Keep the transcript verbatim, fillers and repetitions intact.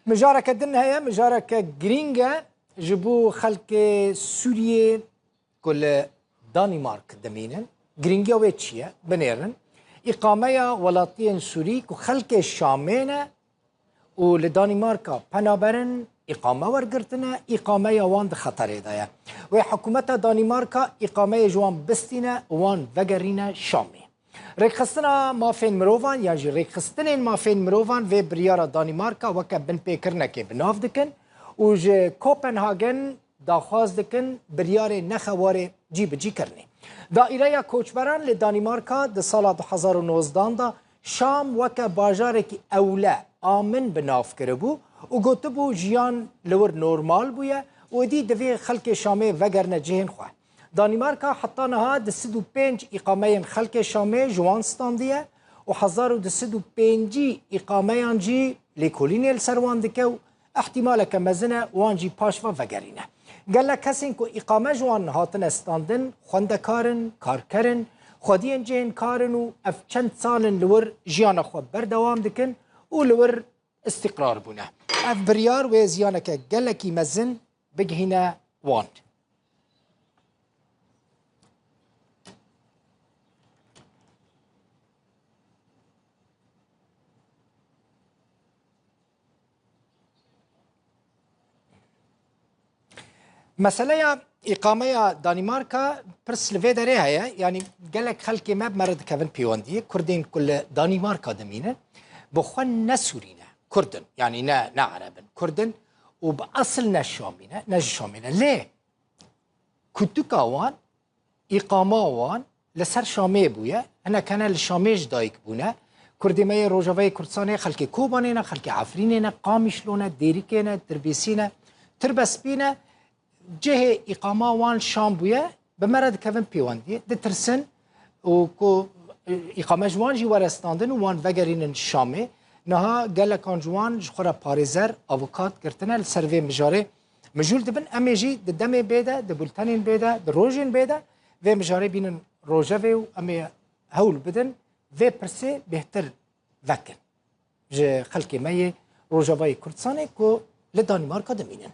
Mijareke din heye, mijareke girîng e ji bo xelkê Sûriyê ku li Danîmark dimînin. Girîngiya wê çi ye? Binêrin. Îqameya welatiyên Sûrî ku xelkê Şamê ne û li Danîmarka penaberin, îqame wergirtine, îqameya wan di xeterê de ye. Wê hikûmeta Danîmarka îqameyê ji wan bistîne û wan vegerîne Şamê. Rêkxistina mafên mirovan yan jî rêkxistinên mafên mirovan vê biryara Danîmarka weke binpêkirinekê bi nav dikin û ji Kopenhagen daxwaz dikin biryarê nexewarê cîbicî kirinê. Daîreya koçberan li Danîmarka di sala du hazar û nozdan de Şam weke bajarekî ewle, amin bi nav kiribû û gotibû jiyan li wir normal bûye û êdî divê xelkê Şamê vegerine cihên xwe. Danîmarka heta niha du sed û pênc îqameyên xelkê Şamê ji wan standiye û hezar û du sed û pêncî îqameyan jî lêkolînê li ser wan dike û ihtimaleke mezin e wan jî paş ve vegerîne. Gelek kesên ku îqame ji wan hatine standin, xwendekar in, karker in, xwediyên cihên kar in û ev çend sal in li wir jiyana xwe berdewam dikin û li wir îstîqrar bûne. Ev biryar wê ziyaneke gelekî mezin bigihîne wan. Meseleya îqameya Danîmarka pirs li vê derê heye, yanî gelek xelkê me bi me re dikevin pêwendiyê, Kurdên ku li Danîmarka dimînin, bi xwe ne Sûrî ne, Kurd in, yanî ne, ne Ereb in, Kurd in û bi esil ne Şamî ne, ne ji Şamê ne. Lê kutika wan, îqama wan li ser Şamê bûye, hinek hene li Şamê ji dayik bûne. Kurdê me yê Rojavayê Kurdistanê xelkê Kobanê ne, xelkê Efrînê ne, Qamîşlo ne, Dêrikê ne, Tirbêsî ne, Tirbespî ne. Cihê îqama wan Şam bûye, bi me re dikevin pêwendiyê, ditirsin û ku, e, îqame ji wan jî were standin û wan vegerînin Şamê. Niha gelekan ji wan ji xwe re parêzer, avokat girtine li ser vê mijarê mijûl dibin. Em ê jî di demê bê de, di bultenên bê de, di rojên bê de vê mijarê bînin rojevê û em ê hewl bidin vê pirsê bêhtir vekin ji xelkê me yê Rojavayê Kurdistanê ku li Danîmarka dimînin.